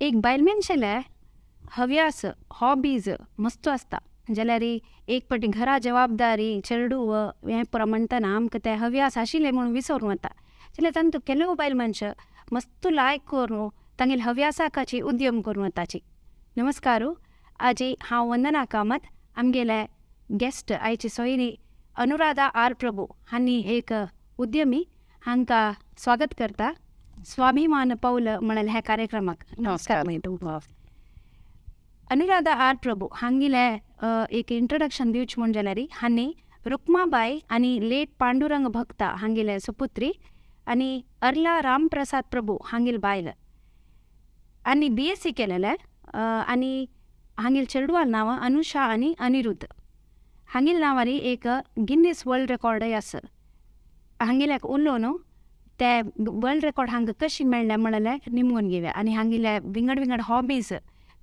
एक बायल मनशेले हव्यास, हॉबीज मस्त आसता जाल्यार एक पाटी घरा जबाबदारी, चेडूं हें पुरो म्हणटना आमकां ते हव्यास आशिल्ले म्हणून विसरून वता. जाल्यार तांतू केलो बायल मनश मस्त लायक करून तांगेले हव्यासाकाची उद्यम करून वताची. नमस्कार, आजी हांव वंदना कामत. आमगेले गेस्ट आयची सोयरी अनुराधा आर प्रभू हांणी एक उद्यमी, हांकां स्वागत करता स्वाभिमान पावल म्हणले ह्या कार्यक्रमाक. नमस्कार. अनुराधा आर प्रभू हांगेले एक इंट्रोडक्शन दिवचें म्हूण जाल्यार हांणी रुक्माबाई आनी लेट पांडुरंग भक्ता हांगेले सुपुत्री आनी अर्ला रामप्रसाद प्रभू हांगेले बायल आनी BSc केलेले आनी हांगेले चेडवाल नांव अनुषा आनी अनिरुद्ध. हांगेले नांवारी एक गिनीस वर्ल्ड रेकॉर्डय आसा. हांगेल्याक उलोवन ते वर्ल्ड रेकॉर्ड हांकां कशी मेळ्ळें म्हणलें निमगून घेवया आनी हांगेले विंगड विंगड हॉबीज,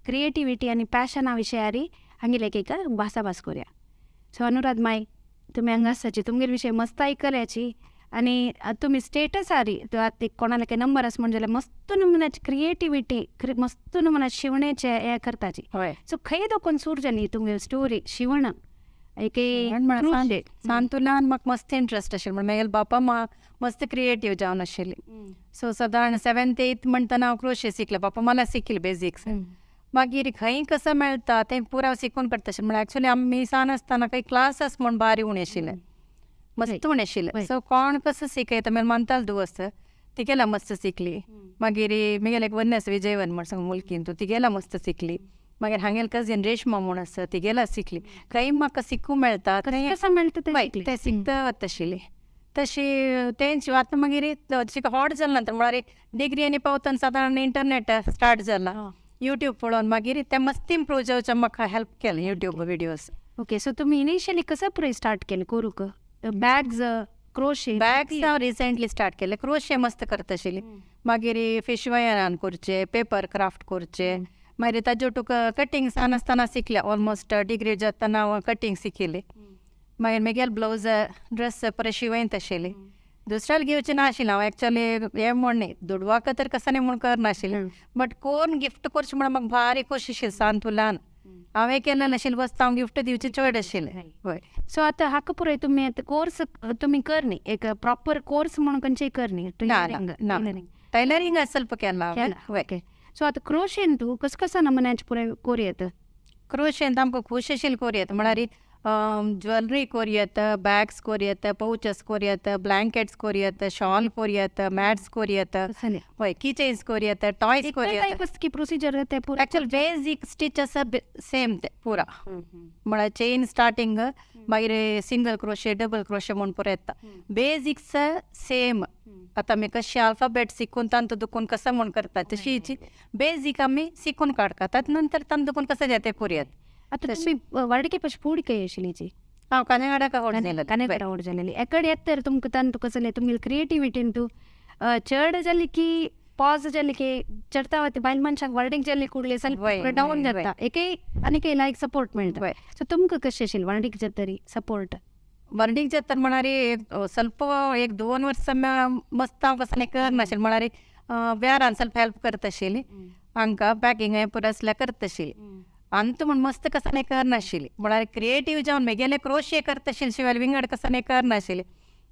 क्रिएटिविटी आनी पॅशना विशयारी हांगेले एक भासाभास करुया. सो अनुराध माय, तुमी हांगा आसाची, तुमगेले विशय मस्त आयकल्याची आनी तुमी स्टेटस आरी कोणाले काय नंबर आसा म्हण जाल्यार मस्त नमुन्याची क्रिएटिविटी, मस्त नमुन्या शिवणेचे हे करताची. सो खंय दोकून सुरू जाली तुमगेली स्टोरी शिवण? एक सान ल्हान म्हाका मस्त इंट्रस्ट आशिल्लो म्हण म्हागेले बापा मस्त क्रिएटीव जावन आशिल्ली. सो सादारण 7th 8th म्हणटना हांव क्रोशे शिकलें, बापा मला शिकली बेजिक्स. मागीर खंय कसो मेळटा तें पुरा शिकून काडटा आशिल्लें. म्हळ्यार एक्चुअली आमी सान आसतना खंय क्लास म्हूण बारी उणें आशिल्लें, मस्त उणें आशिल्लें. सो कोण कसो शिकयता मागीर मानतालो दोस्त, तिगेला मस्त शिकली. मागीर म्हगेलें एक वन्य आसा विजयवन म्हण सांग मुलकीन, तूं तिगेला मस्त शिकली. मागीर हांगेल कजीन रेशमा म्हूण आसा तिगेला शिकली. खंय म्हाका शिकूंक मेळटा तें तें शिकता वता आशिल्ली. तशी तेंच आतां मागीर हॉट जालें नंतर म्हळ्यार डिग्री आनी पावतना सादारण इंटरनेट स्टार्ट जाला, यूट्यूब पळोवन मागीर ते मस्त इम्प्रूव जावचें म्हाका हेल्प केलें यूट्यूब विडियोज. ओके, सो तुमी इनिशियली कसं पुराय स्टार्ट केलें करूंक? Bags, crochet? बॅग्स हांव रिसेंटली स्टार्ट केलें. क्रोशे मस्त करता आशिल्ली. मागीर फिश वायरान करचे, पेपर क्राफ्ट करचे. मागीर ताजे तुका कटींग सान आसतना शिकलें, ऑलमोस्ट डिग्री जातना हांव कटींग शिकिल्ली. मागीर म्हगेले ब्लावज, ड्रेस पुराय शिंवयत आशिल्ली. दुसऱ्याक घेवचें ना आशिल्लें हांव एक्चुअली, हें म्हण न्ही दुडवाक तर कसो न्ही म्हूण करनाशिल्लें, बट कोण गिफ्ट करचें म्हण म्हाका भारी खोशी आशिल्ली सान ल्हान. हांवें केन्ना नाशिल्लें वस्त हांव गिफ्ट दिवचें चड आशिल्लें. हय. सो आतां हाका पुराय तुमी आतां कोर्स तुमी कर न्ही, एक प्रॉपर कोर्स म्हणून खंयचेय कर न्ही? ना, टेलरिंग ಸ್ವಲ್ಪ केलां. ओके, सो आतां क्रोशेन तूं कसो कसो नमुन्याचे पुराय कोर येता? क्रोशेन आमकां खूश आशिल्लें कोर येता, म्हळ्यार ज्वेलरी कोर येता, बॅग्स कोर येता, पौचस कोर येता, ब्लँकेट्स कोर येता, शॉल कोर येता, मॅट्स कोर येता, हय, की चेन्स कोर येता, टॉयज कोर येता. की प्रोसिजर ते पुरा? एक्चुअल बेजीक स्टिच आसा सेम ते पुरा, म्हळ्यार चेन स्टार्टींग, मागीर सिंगल क्रोशे, डबल क्रोशे म्हूण पुरो येता. Basics same. आतां आमी कशें अल्फाबेट शिकून तांतू दुखून कसो म्हूण करता तशीच बेजीक आमी शिकून काडटा, ताचे नंतर तांतू दुखून कसं जाता तें कोरयेत. आतां तुमी वाडके पशी फूड खंय आशिल्ली? हांव कानेवाडाक व्हड जालें. कानेवाडा व्हड जालेली. एकडे येता तर तुमकां तांतू कसलें तुमगेली क्रिएटिविटीन तूं चड जाली की पॉज जाली की चडता वता बायल मनशाक वर्डीक जाली कुडली ಸ್ವಲ್ಪ डावन जाता, एकय आनीक लायक सपोर्ट मेळटा. सो तुमकां कशें आशिल्लें वर्डीक जातरी सपोर्ट? वर्डीक जाता म्हळ्यार एक ಸ್ವಲ್ಪ एक 2 वर्सां मस्त हांव कसलें करनाशिल्लें, म्हळ्यार वेरान ಸ್ವಲ್ಪ हेल्प करता आशिल्ली हांकां, पॅकिंग हें पुरो आसल्यार करता आशिल्ली. अंत म्हूण मस्त कसलें करनाशिल्ली, म्हळ्यार क्रिएटीव जावन म्हगेलें क्रोशे करता आशिल्लें शिवाय विंगड कसलें करनाशिल्लें.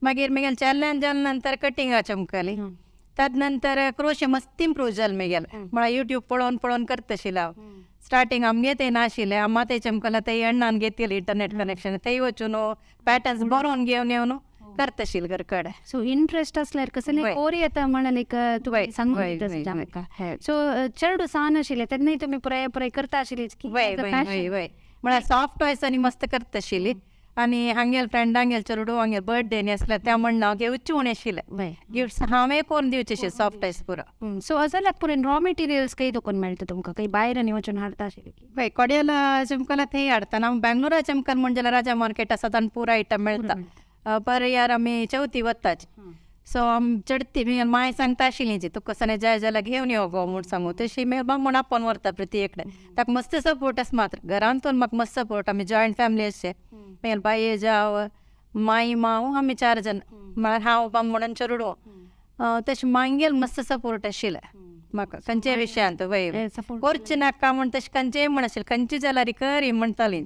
मागीर म्हगेलें चेडल्यान जालें नंतर कटिंगा चमकली, ताजे नंतर क्रोशे मस्त इम्प्रूव जालें म्हगेलें, म्हळ्यार यूट्यूब पळोवन पळोवन करता आशिल्लें हांव. स्टार्टींग आमगे तें नाशिल्लें, अम्मा तें चमकलां तें अण्णान घेतिल्लें इंटरनेट कनेक्शन, तें वचून पॅटर्न्स बरोवन घेवन येवन करता आशिल्लें घर कडेन. सो इंट्रस्ट आसल्यार कसलें कोर येता म्हणून एक तुवें सांगून. सो चेडूं सान आशिल्लें तेन्नाय तुमी पुराय पुराय करता आशिल्ली? वय, म्हळ्यार सॉफ्ट टॉयस आनी मस्त करता आशिल्ली. आनी हांगेल फ्रेंडांगेल चेडूं हांगेल बर्थडे न्ही आसल्यार त्या म्हण हांव घेवचें म्हूण आशिल्लें गिफ्ट्स, हांवें करून दिवचें आशिल्लें सॉफ्ट टॉयस पुरो. सो अजाल्याक पुराय रॉ मटेरियल्स खंय दुकान मेळटा तुमकां, खंय भायर आनी वचून हाडटा आशिल्लें? वय, कोड्याला चमकला थंय हाडटा. हांव बेंगलोरा चमकल म्हण जाल्यार राजा मार्केट आसा, तांकां पुरो आयटम मेळटा. पर यार आमी चवथी वताच, सो आमी चडती मागीर मांय सांगता आशिल्ली जी तुका कसलें जाय जाल्यार घेवन यो गो म्हूण सांगू, तशी मागीर बाब म्हूण आपोवन व्हरता प्रती एकडे. ताका मस्त सपोर्ट आसा मात्र घरांतून म्हाका मस्त सपोर्ट. आमी जॉयंट फॅमिली अशें, मागीर बाये जाव, माई, मांव, आमी 4 जाण, म्हळ्यार हांव बाब म्हणून चेडूं. तशें मांगेल मस्त सपोर्ट आशिल्लें. म्हाका खंयच्याय विशयांत वय सपोर्ट करचें नाका म्हण तशें खंयचेय म्हण आशिल्लें खंयचे जाल्यार कर म्हणटाली.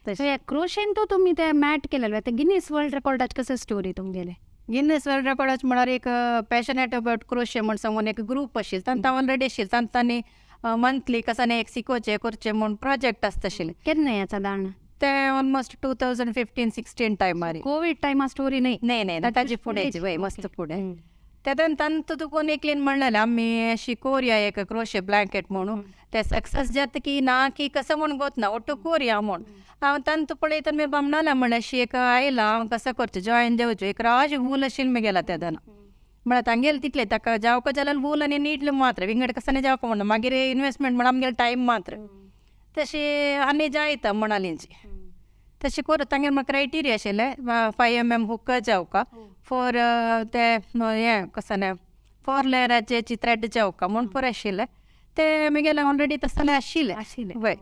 सो क्रोशेन तो तुमी ते मॅट केलेले ते गिनीस वर्ल्ड रेकॉर्डाच कसं स्टोरी तुमगेले? गिनीस वर्ल्ड रेकॉर्डाच म्हळ्यार एक पॅशनेट अबावट क्रोशे म्हण सांगून एक ग्रूप आशिल्लो तांकां ऑलरेडी आशिल्लो तांकां तांणी मंथली कसं एक शिकोवचें करचें म्हूण प्रोजेक्ट आसता आशिल्लें. केन्ना हें सादारण? ते ऑलमोस्ट 2015-16 टायमार. कोवीड टायमा स्टोरी न्ही? नाही नाही, ताजे फुडें वय मस्त फुडें तेन्ना तांतू तुका एकलेन म्हणलेलें आमी अशी कोरया एक क्रोशे ब्लँकेट म्हणून ते सक्सेस जाता की ना की कसं म्हूण गोत ना ಒಟ್ಟು कोरया म्हूण हांव तांतू पळयतना मी बामणाला म्हणलें अशी एक आयला हांव कसं करचें जॉयन जावचें एक राज वूल आशिल्लें मुगेला तेदना म्हळ्यार तांगेलें तितलें ताका जावका जाल्यार वूल आनी नीडल मात्र विंगड कसं जावका म्हणून मागीर इनवेस्टमेंट म्हण आमगेलें टायम मात्र तशें आनी जायता म्हणालींची तशें करूं तांगेलें म्हाका क्रायटेरिया आशिल्लें 5 mm हुक जावका फोर ते हें कसं न्ही 4 लेयराचे थ्रेड जावका म्हूण पुरो आशिल्लें ते मुगेलें ऑलरेडी तसलें आशिल्लें आशिल्लें वय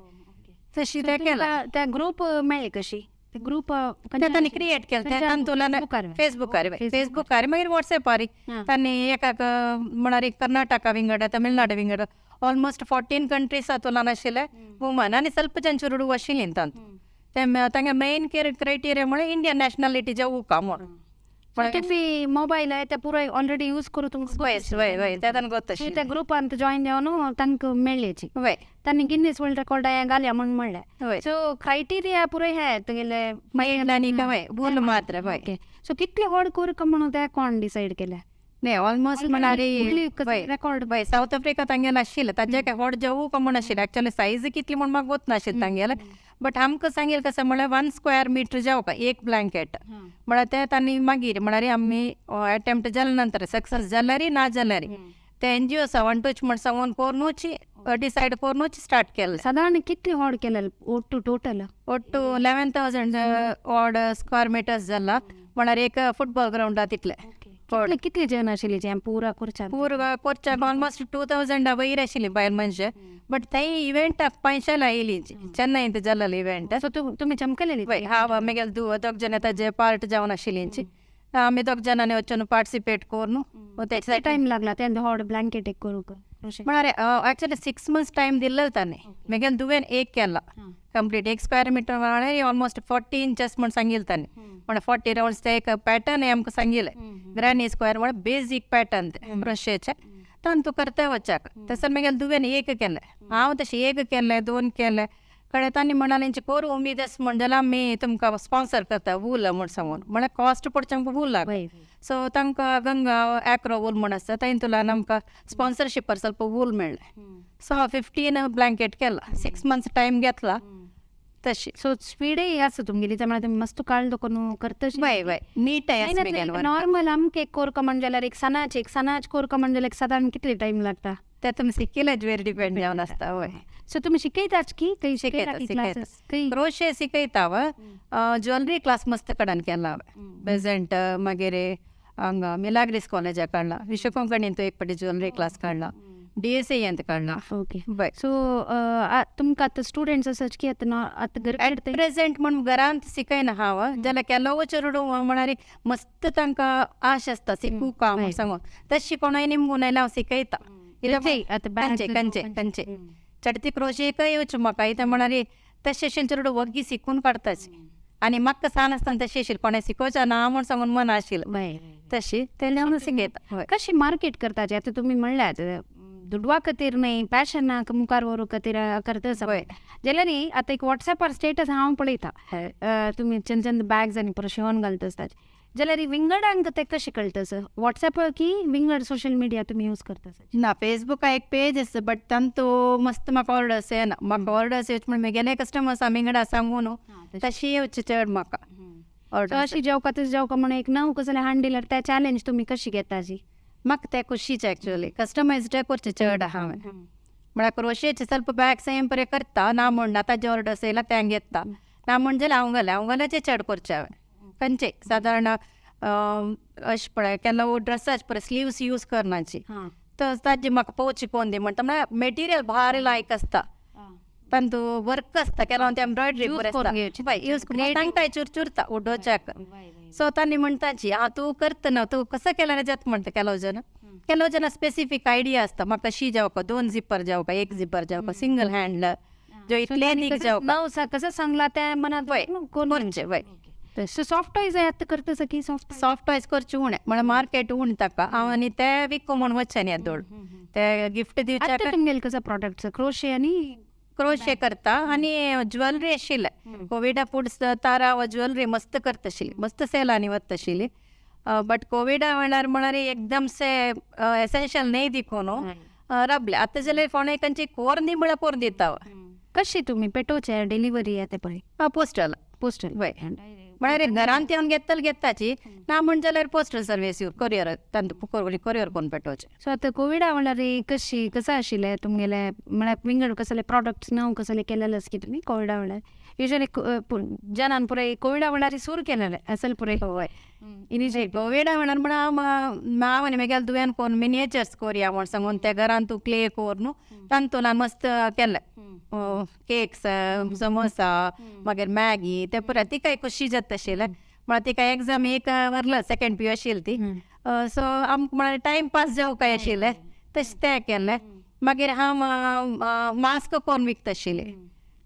तशें तें केलां. त्या ग्रूप मेळ्ळे कशी ते ग्रूप तांणी क्रिएट केलें तें तांतूल्यान फेसबुकार फेसबुकार मागीर वॉट्सएपार तांणी एकाक म्हळ्यार कर्नाटका विंगड तमिळनाडू विंगड ऑलमोस्ट 14 कंट्रीज तातूंतल्यान आशिल्ले वुमन आनी ಸ್ವಲ್ಪ जन चेडूं आशिल्लीं तातूंत ते तांगे मेन क्रायटेरिया म्हळ्यार इंडियन नॅशनॅलिटी जावूं म्हूण. तुमी मोबायल ते पुराय ऑलरेडी यूज करूं तुमकां वय वय वय तेन्ना गोत त्या ग्रुपांत जॉयन जावन तांकां मेळ्ळेची वय तांणी गिनीस वर्ल्ड रेकॉर्ड घालया म्हूण म्हणलें. वय सो क्रायटेरिया पुराय हे तुगेले मागीर आनी वय वूल मात्र वय. सो कितले व्हड कोरका म्हणून ते कोण डिसायड केलें? न्ही ऑलमोस्ट म्हळ्यार रेकॉर्ड वय सावथ आफ्रिका तांगेलें आशिल्लें ताजे काय व्हड जावूं काय म्हूण आशिल्लें एक्चुअली सायज कितली म्हूण म्हाका गोत नाशिल्लें तांगेलें बट आमकां सांगेल कसं म्हळ्यार 1 स्क्वेअर मिटर जावं एक ब्लँकेट म्हळ्यार ते तांणी मागीर म्हळ्यार आमी अटेम्प्ट जाले नंतर सक्सेस जाल्यार ना जाल्यार ते एनजीओ सेवन टूच म्हण सांगून कोर्नूच डिसायड कोर्नूच स्टार्ट केलें. सादारण कितले व्हड केलें ಒಟ್ಟು टोटल? ಒಟ್ಟು 11,000 ऑड स्क्वेअर मिटर्स जाला म्हळ्यार एक फुटबॉल ग्रावंडा तितलें. कितले जण आशिल्ली जे पुरा करच्या? पुरा करच्याक ऑलमोस्ट 2000 वयर आशिल्ली बायल मनशां बट थंय इव्हेंटाक 500 आयली चेन्नईंत जाल्लो इव्हेंट. सो तुमी चमकलेली? वय हांव मुगेले धुव दोग जाण ताजे पार्ट जावन आशिल्ली आमी दोग जाणांनी वचून पार्टिसिपेट करून. टायम लागला ते व्हड ब्लँकेट एक करूंक? म्हळ्यार एक्चुअली 6 मंथ्स टायम दिल्लो ताणें मुगेले धुवेन एक केला कंप्लीट 1 स्क्वेअर मिटर म्हळ्यार ऑलमोस्ट 40 इंचस म्हूण सांगिल्लें ताणें म्हळ्यार 40 रावंड्स ते एक पॅटर्न आमकां सांगिल्लें ग्रॅनी स्क्वेअर म्हळ्यार बेजीक पॅटर्न ते क्रोशेचे तांतू करता वचाक तसो मुगेले धुवेन एक केलें हांव तशें एक केलें 2 केलें कडेन तांणी म्हणालें करूं उमेद आसा म्हण जाल्यार आमी तुमकां स्पॉन्सर करता वूल म्हूण सांगून म्हळ्यार कॉस्ट पडचें आमकां वूलाक. सो तांकां गंगा एक्रो वूल म्हूण आसता तातूंतल्यान आमकां स्पॉन्सरशिपार ಸ್ವಲ್ಪ वूल मेळ्ळें. सो हांव 15 ब्लँकेट केला 6 मंथ्स टायम घेतला तशी. सो स्पीडय आसा तुमगेली त्या तुमी मस्त काळ करून करता. वय वय नीट नॉर्मल आमकां एक कोरका म्हण जाल्यार एक सणाच एक सणाच कोरका म्हण जाल्यार एक सादारण कितले टायम लागता? ते तुमी शिकिल्ल्याचेर डिपेंड जावन आसता. वय सो तुमी शिकयताच की खंय शिकयता शिकयता क्रोशे शिकयता हांव ज्वेलरी क्लास मस्त कडेन केला हांवें बेजंट मागीर हांगा मिलाग्रीस कॉलेजाक काडला विश्व कोंकणींत एक फावटी ज्वेलरी क्लास काडला DSA काडला. ओके बरें सो तुमकां आतां स्टुडंट्स आसाच की आतां आतां घर एट प्रेजेंट म्हूण घरांत शिकयना हांव जाल्यार केलो चेडूं म्हळ्यार मस्त तांकां आश आसता शिकूंक म्हूण सांगून तशें कोणाय निमगून आयल्यार हांव शिकयता. कंचे कंचे कंचे चडती क्रोशेकय येवचें म्हाका कित्याक म्हळ्यार तशें आशिल्लें चेडूं वग्गी शिकून काडटाची आनी म्हाका सान आसतना तशें आशिल्लें कोणें शिकोवचें ना म्हूण सांगून मन आशिल्लें तशी तेन्ना हांव शिकयता. कशी मार्केट करताची आतां तुमी म्हणल्यात दुडवा खातीर न्हय पॅशनाक मुखार व्हरूंक खातीर करता जाल्यार आतां एक वॉट्सएपार स्टेटस हांव पळयता तुमी चंद चंद बॅग्स आनी पुरो शिंवोन घालता आसता जाल्यार विंगडांक ते कशें कळटा सर वॉट्सएप की विंगड सोशल मिडिया तुमी यूज करता? ना फेसबुका एक पेज आसा बट तांतू मस्त म्हाका ऑर्डर्स येना म्हाका ऑर्डर्स येवचे म्हण म्हगेले कस्टमर्स विंगडा सांगून न्हू तशी येवचे चड म्हाका ऑर्डर. अशी जेवका तशी जेवका म्हण एक नव कसलें हाडून दिल्यार ते चॅलेंज तुमी कशी घेता जी? म्हाका ते खुशीच एक्चुअली कस्टमायज्ड करचें चड आहा हांवें म्हळ्यार क्रोशेचे ಸ್ವಲ್ಪ बॅग सेम बरें करता ना म्हण ताजे ऑर्डर्स येयला ते घेता ना म्हण जाल्यार हांव घालें हांव घाल्याचे चड करचें हांवें खंयचे सादारण अशें पळय केन्ना ड्रेसाचे पळय स्लिव्स यूज करनाची तर ताजे म्हाका पोवची कोण दी म्हणटा म्हळ्यार मटेरियल भारी लायक आसता तांतू वर्क आसता केन्ना ते एम्ब्रॉयडरी बरें आसता यूज करून तांकांय चुरचुरता उडोवच्याक. सो तांणी म्हणटाची आं तूं करता ना तूं कसो केल्यार जाता म्हणटा केलो जन ಕೆಲವು ಜನ स्पेसिफिक आयडिया आसता, म्हाका कशी जावका, दोन झिपर जावका, एक झिपर जावका, सिंगल हँडल जो इतले नीक जावका. नाव कसं सांगला त्या मनात वय. कोण करचे वय. सो सॉफ्ट टॉयज आतां करता की सॉफ्ट सॉफ्ट टॉयज करचे उणें म्हळ्यार मार्केट उण ताका हांव आनी ते विकू म्हूण वचना येदोळ ते गिफ्ट दिवच्या. आतां तुमगेले कसं प्रॉडक्ट्स क्रोशे आनी क्रोशे करता आनी ज्वेलरी आशिल्ले. कोविडा पुड्स तारा वा ज्वेलरी मस्त करता आशिल्ली, मस्त सेलांनी वता आशिल्ली. बट कोविडा वेळार म्हळ्यार एकदमसे एसेन्शियल न्हय देखून राबले. आतां जाल्यार कोणाय खंयची कोर न्ही म्हळ्यार कोर दिता. कशी तुमी पेटोवचे डिलिव्हरी येता पळय? पोस्टल. पोस्टल. वय, म्हळ्यार घरांत येवन घेतले घेताची, ना म्हण जाल्यार पोस्टल सर्वीस कोरियर, तांतू कोरियर करून पेटोवचे. सो आतां कोविडा वेळार कशी कसं आशिल्लें तुमगेलें, म्हळ्यार विंगड कसले प्रॉडक्ट्स नव कसले केलेले की तुमी कोविडा वेळार? युजली जनान पुराय कोविडा वेळार सुरू केलेले असल पुराय. वय. इनिशिएट. कोविडा वेळार म्हण हांव हांव आनी मागीर दुयेन कोन्न मिनिएचर्स कोरया म्हण सांगून ते घरान तूं क्ले कोरून तांतून मस्त केले केक्स, समोसा, मागीर मॅगी, ते पुराय. तिकाय खुशी जाता आशिल्लें. म्हळ्यार तिका एग्जाम एक व्हरलो, सेकेंड पी यू आशिल्ली ती. सो आमकां म्हळ्यार टायम पास जावं काय आशिल्लें, तशें तें केलें. मागीर हांव मास्क कोरून विकता आशिल्ली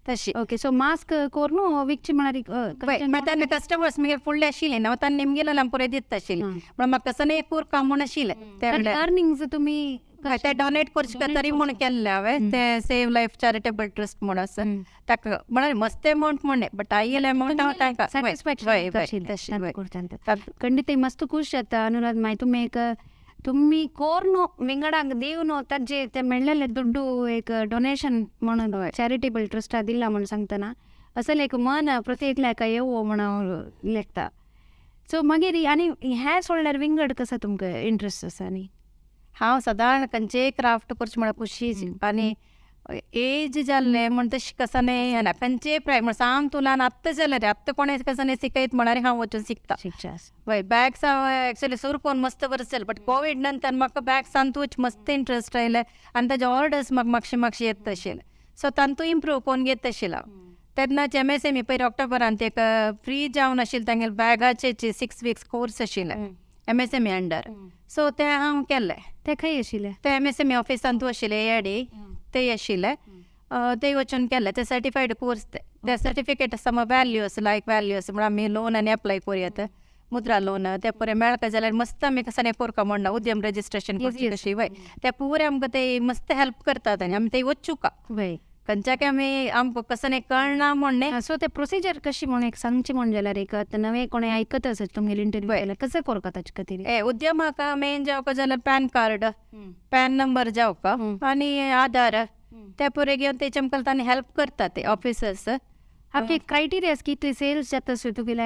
तशी. ओके, सो मास्क कोरून विकची म्हळ्यार? वय, मागीर तेन्ना कस्टमर्स मागीर फुडले आशिल्ले न्हू, तांणी निमगेले आमी पुराय दिता आशिल्ली. म्हळ्यार म्हाका कसो एक उरका म्हूण आशिल्लें ते वेळार. अर्निंग्स तुमी हय, ते डोनेट करचे तरी म्हूण केल्लें हांवें ते सेव लायफ चॅरिटेबल ट्रस्ट म्हूण आसा ताका. म्हळ्यार मस्त अमावंट म्हण बट आयिल्ले अमावंट हांव तांकां. सॅटिस्फॅक्शन. वय वय, तशें वय. ಖಂಡಿತ ಮಸ್ತ್ ಖುಷಿ ಆತ ಅನುರಾಧ ಮಾಯ್. ತುಮ್ಮಿ ಏಕ ತುಮ್ಮಿ ಕೋರ್ನು ವಿಂಗಡಾಂಗ್ ದೇವ್ನು ತಜ್ಜೆ ते मेळ्ळेले दुड्डू एक डोनेशन म्हणून चॅरिटेबल ट्रस्टा दिला म्हण सांगतना असल एक मन प्रत्येकल्याक येवो म्हण हांव लेखता. सो मागीर आनी हें सोडल्यार विंगड कसो तुमकां इंट्रस्ट आसा आनी? हांव सदांच खंयचेय क्राफ्ट करचें म्हळ्यार खुशी. आनी एज जाल्लें म्हण तशें कसो न्हय येना. खंयचेय प्राय म्हण सामको ल्हान आत्तां जाल्यार आत्तां कोणें कसो न्हय शिकयत म्हळ्यार हांव वचून शिकता. शिक्षा. वय, बॅग्स हांव एक्चुअली सुरू करून मस्त बरें जालें, बट कोवीड नंतर म्हाका बॅग्सांतूच मस्त इंट्रस्ट आयलें आनी ताजे ऑर्डर्स म्हाका मातशे मातशे येता आशिल्ले. सो तांतू इम्प्रूव करून घेता आशिल्लें हांव. तेन्नाच एमएसएमई पयर ऑक्टोबरांत एक फ्री जावन आशिल्लें तांगेले बॅगाचे 6 वीक्स कोर्स आशिल्लें एमएसएमई अंडर. सो तें हांव केल्लें. ते खंय आशिल्लें? ते एमएसएमई ऑफिसांतू आशिल्लें, एआयडी ते आशिल्लें, ते वचून केल्लें. ते सर्टिफायड कोर्स, ते ते सर्टिफिकेट आसा, व्हॅल्यू आसा, लायक व्हॅल्यू आसा. म्हणून आमी लोन आनी एप्लाय करूं येता, मुद्रा लोन ते पुरे मेळका जाल्यार मस्त आमी कसो करता म्हणना उद्यम रजिस्ट्रेशन करची कशी. वय, ते पुरे आमकां ते मस्त हेल्प करतात आनी आमी ते वचूका खंयच्याक आमी आमकां कसो न्ही कळना म्हण न्ही. सो ते प्रोसिजर कशी म्हण एक सांगची म्हण जाल्यार एक आतां नवें कोणें आयकत आसत तुमगेली इंटरव्यू जाल्यार कसं करता ताचे खातीर? ए उद्यमाक मेन जावका जाल्यार पॅन कार्ड, पॅन नंबर जावका आनी आधार, ते पुरे घेवन तेचे आमकां तांणी हेल्प करता ते ऑफिसर्स. आपली क्रायटेरिया की इतले सेल्स जाता तुगेले?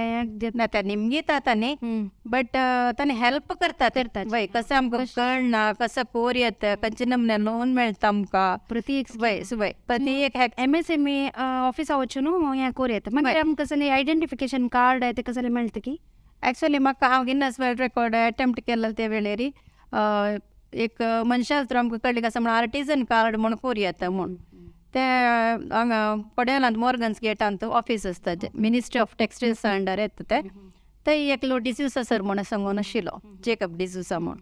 ना, ते निमगिता तांणी, बट तांणी हेल्प करता. करतात. वय, कसं आमकां कळना, कसं कोर येता, खंयचे नमुने लोन मेळटा आमकां. प्रति एक वय वय, प्रति एक एमएसएमई ऑफिसा वचून हें करूं येता. मागीर आमकां कसलें आयडेंटिफिकेशन कार्ड ते कसलें मेळटा की? एक्चुअली म्हाका हांव गिन्नस वर्ल्ड रेकॉर्ड अटेम्प्ट केल्लो ते वेळेर एक मनशा थ्रू आमकां कळ्ळें कसं म्हण आर्टिजन कार्ड म्हूण करूं येता म्हूण. ते हांगा पडेलांत मॉर्गन्स गेटांत ऑफीस आसता, मिनिस्ट्री ऑफ टेक्सटायल्स अंडर येता ते. थंय एकलो डिसूसा सर म्हूण सांगून आशिल्लो, जेकब डिसूसा म्हूण,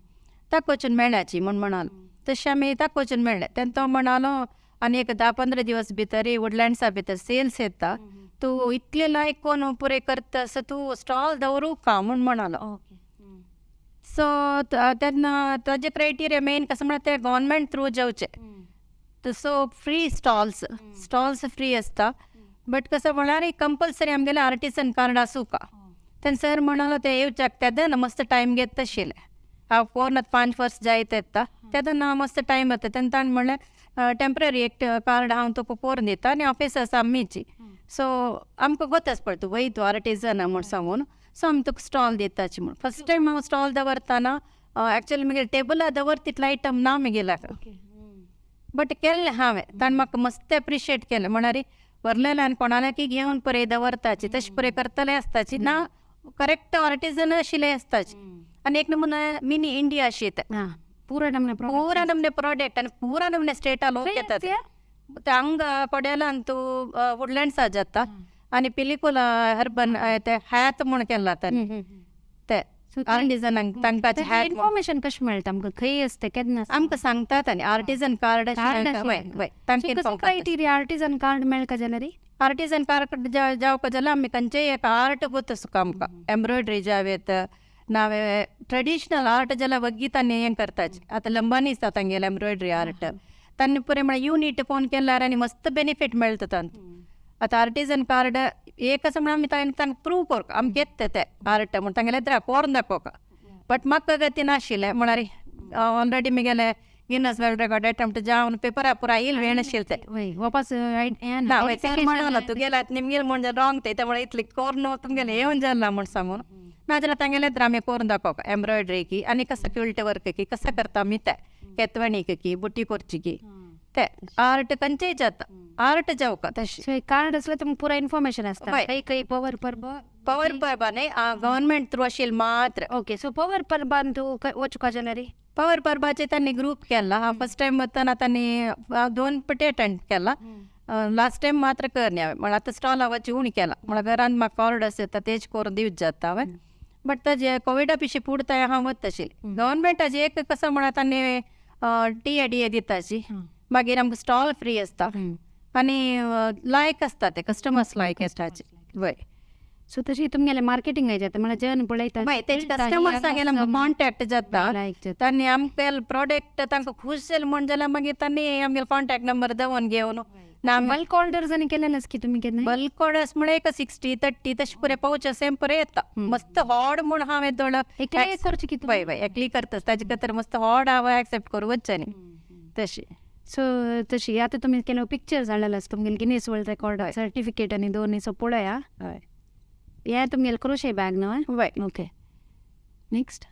ताका वचून मेळ्ळाची म्हूण म्हणालो. तशें आमी ताका वचून मेळ्ळे तेन्ना तो म्हणालो आनी एक 10-15 दिवस भितर वुडलँड्सा भितर सेल्स येता, तूं इतले लायक कोन्न पुरे करता सो तूं स्टॉल दवरूं का म्हूण म्हणालो. सो तेन्ना ताजे क्रायटेरिया मेन कसो म्हळ्यार ते गव्हर्मेंट थ्रू जेवचे. So free stalls, stalls free आसता, बट कसं म्हळ्यार कंपल्सरी आमगेलें आर्टिसन कार्ड आसूं का. तेन्ना सर म्हणालो ते येवच्याक तेन्ना मस्त टायम घेता आशिल्लें. हांव 4-5 वर्स जायत येता तेन्ना मस्त टायम येता. तेन्ना ताणें म्हणलें टेंपररी एक कार्ड हांव तुका करून दिता आनी ऑफिस आसा आमीची, सो आमकां गोत पडटा वय तूं आर्टिजन म्हूण सांगून, सो आमी तुका स्टॉल दिताची म्हूण. फर्स्ट टायम हांव स्टॉल दवरतना एक्चुअली म्हगेले टेबलार दवर तितलो आयटम ना म्हगेल्या, बट केल्लें हांवें. ताणें म्हाका मस्त एप्रिशिएट केलें, म्हळ्यार व्हरलेलें आनी कोणाल्याकी घेवन पळय दवरताची तशें पळय करतलें आसताची ना, करेक्ट आर्टिजन आशिल्लें आसताची. आनी एक नमुना मिनी इंडिया अशी तें पुरा नमने पुरा नमने प्रोडक्ट आनी पुरा नमने स्टेटा लोक येतात ते हांगा पडेलांत वुडलँड्सा जाता आनी पिलिकुला हर्बन ते हयात म्हूण केला तांणी ते. आर्टिजनांक तांकां इन्फॉर्मेशन कशें मेळटा आमकां, खंय आसता, केन्ना? आमकां सांगतात आनी artisan card. Criteria artisan card मेळका जाल्यार? आर्टिजन कार्ड जावपा जाल्यार आमी खंयचेय एक आर्ट गोत सुका आमकां एम्ब्रॉयडरी जावेत नावे ट्रेडिशनल आर्ट जाल्यार वग्गी तांणी हें करताच. आतां लंबानी आसता तांगेलें एम्ब्रॉयडरी आर्ट, तांणी पुरें म्हळ्यार युनीट फोन केल्यार आनी मस्त बेनिफीट मेळटा तांकां. आतां आर्टिजन कार्ड एक आसा म्हणून आमी तांकां प्रूव करता आमकां येता तें आर्ट म्हूण, तांगेलें करून दाखोवका. बट म्हाका गती नाशिल्लें म्हळ्यार ऑलरेडी मुगेलें गिनस वर्ल्ड रेकॉर्ड अटेम्प्ट जावन पेपरा पुरा येयल वेळ आशिल्लें तें. वापस ना वय सर म्हणलो तुगेलें आतां निमगेलें म्हूण रॉंग तें, म्हळ्यार इतलें करून तुमगेलें येवन जाला म्हूण सांगून. नाजाल्यार तांगेलें आमी करून दाखोवका एम्ब्रॉयडरी की आनी कसो क्विल्ट वर्क की कसो करता आमी तें, केतवणी की बुटी करची की ते आर्ट खंयचेय जाता आर्ट जावका तशें. सो कार्ड आसल्यार तुमकां पुरा इन्फॉर्मेशन आसता खंय खंय पवर परबा? पवर परबा न्ही, गव्हर्मेंट थ्रू आशिल्लें मात्र. ओके, सो पवर परबान तूं वचपा जाल्यार? पवर परबाचे तांणी ग्रूप केला. हांव फर्स्ट टायम वतना तांणी 2 पटी अटेंड केला, लास्ट टायम मात्र कर न्ही हांवें. म्हळ्यार आतां स्टॉल हांव उणी केला, म्हळ्यार घरान म्हाका ऑर्डर्स येता तेज करून दिवच जाता हांवें. बट ताजे कोविडा पिशी पुरता हांव वता आशिल्लें. गव्हर्मेंटाचे एक कसो म्हळ्यार तांणी TA DA दिताची, मागीर आमकां स्टॉल फ्री आसता आनी लायक आसता ते कस्टमर्स लायक आसताचे. वय सो तशी तुमगेलें मार्केटिंग जाता म्हळ्यार जन पळयता वय तेजे कस्टमर्सांगेले आमकां कॉन्टेक्ट जाता, तांणी आमगे प्रोडक्ट तांकां खूश जालें म्हूण जाल्यार मागीर तांणी आमगेलो कॉन्टेक्ट नंबर दवरून घेवन. बल्क ऑर्डर्स आनी केलेलें की तुमी केन्ना? बल्क ऑर्डर्स म्हळ्यार एक 60-30 तशें पुरें पावच सेम पुरें येता. मस्त हॉड म्हूण हांवें दोळ एकले करचें की? वय वय एकली करता, ताजे खातीर मस्त हॉड हांव एक्सेप्ट करूं वचचें न्ही तशें. सो तशी आतां तुमी केन्ना पिक्चर्स हाडलेले आसा तुमगेलें गिनीस वर्ल्ड रेकॉर्ड सर्टिफिकेट आनी दोन सो पळया. हें तुमगेलें क्रोशे बॅग न्हय? वय. Okay, next.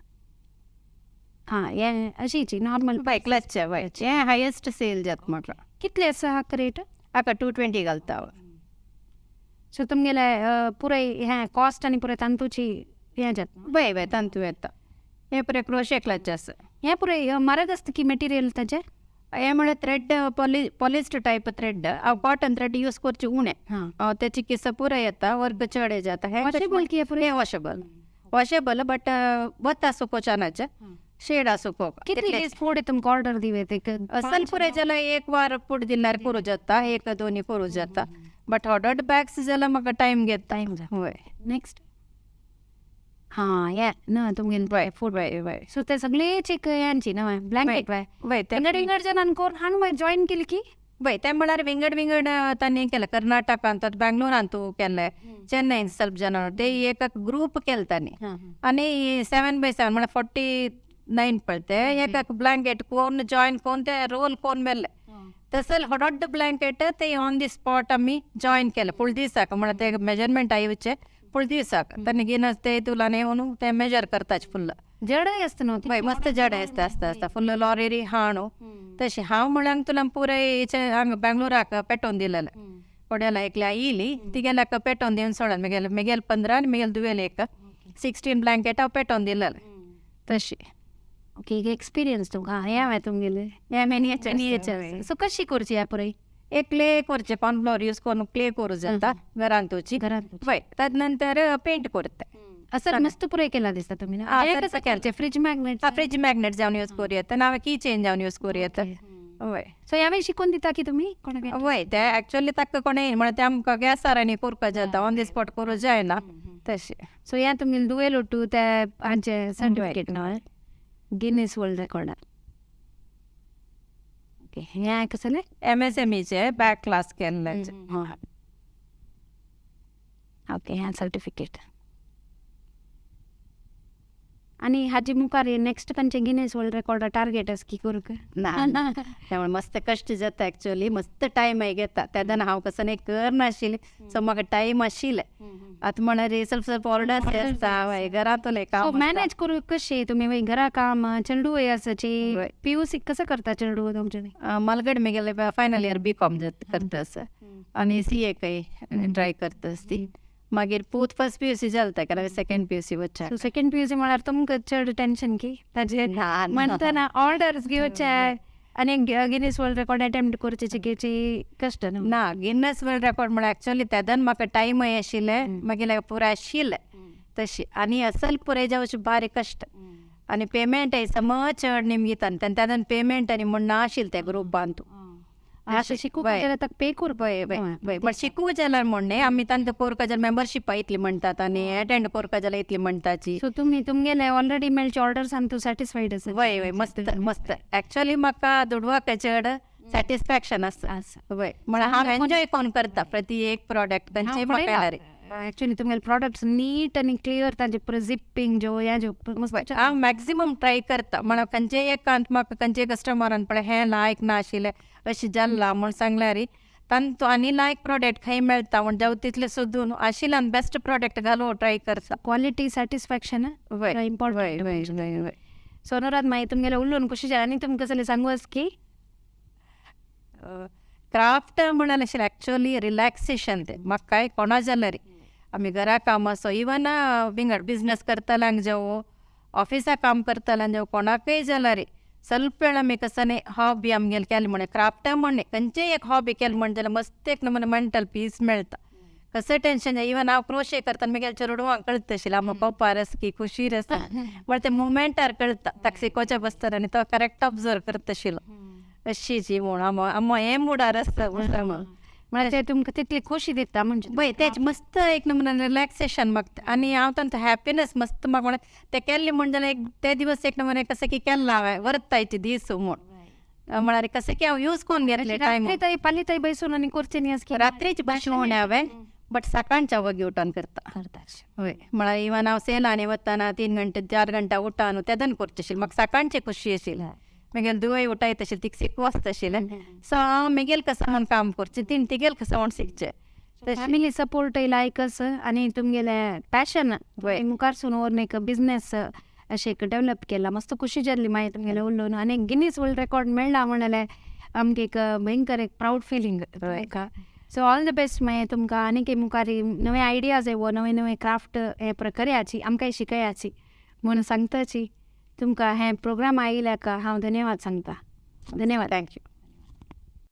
हां, हें अशीच नॉर्मल. वय क्लच. वय, हें हायेस्ट सेल जाता म्हाका. कितले आसा हाका रेट? हाका 220 घालता हांव. सो तुमगेलें पुराय हें कॉस्ट आनी पुराय तांतूची हें जाता? वय वय तांतू येता. हें पुराय क्रोशे क्लच आसा. हें पुराय म्हारग आसता की मटेरियल ताजें? हें म्हळ्यार थ्रेड पॉलिस्ड टायप थ्रेड, हांव कॉटन थ्रेड यूज करचें उणें, तेची केस पुराय येता, वर्क चड जाता. हें वॉशेबल की हें वॉशेबल, वॉशेबल बट वता सुकोवचें शेड सुकोवपा. कितले दीस फुडें तुमकां ऑर्डर दिवे ते? असल पुराय जाल्यार एक वार फुडें दिल्यार करूं जाता, 1 2 करूं जाता. बट ऑर्डर्ड बॅग्स जाल्यार म्हाका टायम घेता. वय. नेक्स्ट. हां, हें ना तुमगेलें वय फूड. वय वय. सो ते सगळेच एक हेंची न्हय ब्लँकेट? वय वय. ते विंगड विंगड जाणांनी करून हांगा मागीर जॉयन केली की? वय, ते म्हळ्यार विंगड विंगड तांणी केलें, कर्नाटकांत बेंगलोरांत केलें, चेन्नईन ಸ್ವಲ್ಪ ಜನ ते एक ग्रूप केले तांणी. आनी 7x7 म्हळ्यार 49 पळय ते एक ब्लँकेट कोन्न जॉयन कोन्न ते रोल कोन्न मेल्ले तसले दೊಡ್ಡ ब्लँकेट ते ऑन the spot आमी जॉयन केले फुल दिसाक. म्हळ्यार ते मेजरमेंट आयवचे फुल दिसाक तांणी गिनस ते तुलाने येवन ते मेजर करताच फुल्ल. जडय आसता न्हू? वय, मस्त जड आसता आसता आसता फुल्ल लॉरी हाणू तशें. हांव म्हळ्यार तुला पुराय हांगा बेंगलोराक पेटोवन दिलेलें, कोड्याला एकल्या येयली तिगेल्याक पेटोवन दिवन सोडलें. मुगेले मुगेले 15 आनी मुगेले दुवेले एक 16 ब्लँकेट हांव पेटोवन दिलेलें तशें. ओके, एक एक्सपिरियन्स तुमकां. हें हांवें तुमगेलें हें मिनिएचर. सो कशी करची ह्या पुराय? एक क्ले करचें, कॉर्नफ्लॉवर यूज करून क्ले करूं जाता घरांतूची. घरांत. वय, ताजे नंतर पेंट करता. असं मस्त पुराय केला दिसता तुमी. कसं केलें? Fridge magnet. Fridge magnet जावन यूज करूं येता, ना की चेन जावन यूज करूं येता. वय. सो ह्या शिकोवन दिता की तुमी कोणाक? वय, ते एक्चुअली ताका कोणें म्हळ्यार ते आमकां गॅसार आनी करपा जाता, ऑन the spot करूं जायना तशें. सो ह्या तुमगेलें दुवेल ओट्टू ते हांचें सर्टिफिकेट न्हय गिनीस वर्ल्ड रेकॉर्डार. ओके, हें कसलें? MSMEचे बॅक क्लास केल्लें. ओके, हें सर्टिफिकेट. आनी हाजे मुखार नेक्स्ट खंयचें गिनीस वर्ल्ड रेकॉर्ड टार्गेट आसा की करूंक? ना, त्यामुळे मस्त कश्ट जाता एक्चुअली, मस्त टायम घेता. तेन्ना हांव कसो न्ही करनाशिल्लें, सो म्हाका टायम आशिल्लें. आतां म्हळ्यार ಸ್ವಲ್ಪ ಸ್ವಲ್ಪ ऑर्डर्स आसता, वय घरांतलें काम मॅनेज करूंक कशें तुमी? घरा काम, चेडूं आसाची, PUC कसं करता चेडूं तुमचें? मालगड मुगेलें फायनल इयर BCom करता आसा आनी CA खंय ट्राय करता ती. मागीर पूत फर्स्ट PUC जाता ताका सेकंड PUC वचचें. सो सेकंड PUC म्हळ्यार तुमकां चड टेन्शन की ताजेर म्हणटना ऑर्डर्स घेवचे आनी गिनीस वर्ल्ड रेकॉर्ड अटेम्प्ट करचे घेवची कश्ट न्हू? ना, गिनीस वर्ल्ड रेकॉर्ड म्हळ्यार एक्चुअली तेदन म्हाका टायमय आशिल्लें, मागीर पुराय आशिल्लें. तशी आनी असल पुराय जावचे बारीक कश्ट आनी पेमेंट सम चड निमगिता आनी तातूंत पेमेंट आनी म्हण नाशिल्लें त्या ग्रुपान तूं. अशें शिकूंक जाल्यार ताका पे करपा. वय वय वय, बट शिकूंक जाल्यार म्हण न्ही, आमी तांकां कोरका जाल्यार मेंबरशिपा येतली म्हणटात आनी एटेंड कोरका जाल्यार येतली म्हणटाची. सो तुमी तुमगेले ऑलरेडी मेळचे ऑर्डर्सान तूं सॅटिस्फायड आसा? वय वय, मस्त मस्त. एक्चुअली म्हाका दुडवाक चड सॅटिस्फॅक्शन आसा. वय, म्हळ्यार हांव एन्जॉय कोन करता प्रति एक प्रोडक्ट खंयचेय म्हाका. एक्चुअली तुमगेले प्रोडक्ट्स नीट आनी क्लियर, तांचे पुरो जिप्पींग जो ह्या जो मस्त. हांव मॅक्सिमम ट्राय करता, म्हळ्यार खंयचेय एकांत म्हाका खंयचेय कस्टमरान पळय हें लायक नाशिल्लें अशें जाल्लां म्हूण सांगल्यार तांचो आनी लायक प्रोडक्ट खंय मेळटा म्हूण जावं तितलें सोदून आशिल्ल्यान बेस्ट प्रोडक्ट घालून ट्राय करता. क्वॉलिटी सॅटिस्फॅक्शन वय इम्पॉर्टंट. वय वय वय वय. सो अनुराध, मागीर तुमगेलें उलोवन खुशी जालें आनी तुमकां कसलें सांगू आसा की? क्राफ्ट म्हणाल अशें एक्चुअली रिलॅक्सेशन तें म्हाकाय कोणा जाल्यार आमी घरा काम आसो, इवन विंगड बिजनस करतल्यांक जावं ऑफिसा काम करतल्यांक जावं कोणाकय जाल्यार ಸ್ವಲ್ಪ ವೇಳ आमी कसं हॉबी आमगेले केलें म्हण, क्राफ्ट म्हण खंयचेय एक हॉबी केलें म्हण जाल्यार मस्त एक नमुने मेंटल पीस मेळटा. कसं टेन्शन, इवन हांव क्रोशे करतना म्हगेल्या चेडवांक कळटा आशिल्लें आमकां कोपार आसा की खुशीर आसा म्हळ्यार ते मुमेंटार कळटा. ताका शिकोवचें बसतना आनी तो करेक्ट ऑब्जर्व करता आशिल्लो अशीची म्हूण आम आम हें मुडार आसता म्हूण. म्हळ्यार ते तुमकां तितली खोशी दिता म्हणजे. पळय तेच मस्त एक नमुने रिलॅक्सेशन मागता आनी हांव तांचो हॅपिनस मस्त म्हाका म्हळ्यार ते केल्लें म्हण जाल्यार एक ते दिवस एक नमुने कशें की केल्लां हांवें वर्तायचे दीस म्हूण, म्हळ्यार कशें की हांव यूज करून घेतलें टायम. रात्री पाली बैसून आनी करचें न्ही अशें? रात्रीची बसून हांवें, बट सकाळच्या वगी उठोन करता. करता. वय, म्हळ्यार इवन हांव सेलांनी वतना 3 घंटे 4 घंटा उठान तेदन करचें आशिल्लें, म्हाका सकाळचें खुशी आशिल्लें. म्हगेलें धुवय उठायत आशिल्लें, तिका शिकू आसता आशिल्लें. सो हांव म्हगेलें कसो म्हूण काम करचें, तिणें तिगेलें कसो म्हूण शिकचें. फॅमिली सपोर्टय लायक आसा आनी तुमगेलें पॅशन मुखारसून व्हरून एक बिजनेस अशें एक डेवलप केला. मस्त खुशी जाली मागीर तुमगेलें उलोवन आनी गिनीस वर्ल्ड रेकॉर्ड मेळ्ळा म्हणल्यार आमकां एक भयंकर एक प्रावड फिलींग तुमकां. सो ऑल the best मागीर तुमकां आनीक मुखार नवे आयडियाज येवो, नवे नवे क्राफ्ट हे प्रकर्याची आमकांय शिकयाची म्हूण सांगताची. तुमकां हें प्रोग्राम आयिल्ल्याक हांव धन्यवाद सांगता. धन्यवाद. Thank you.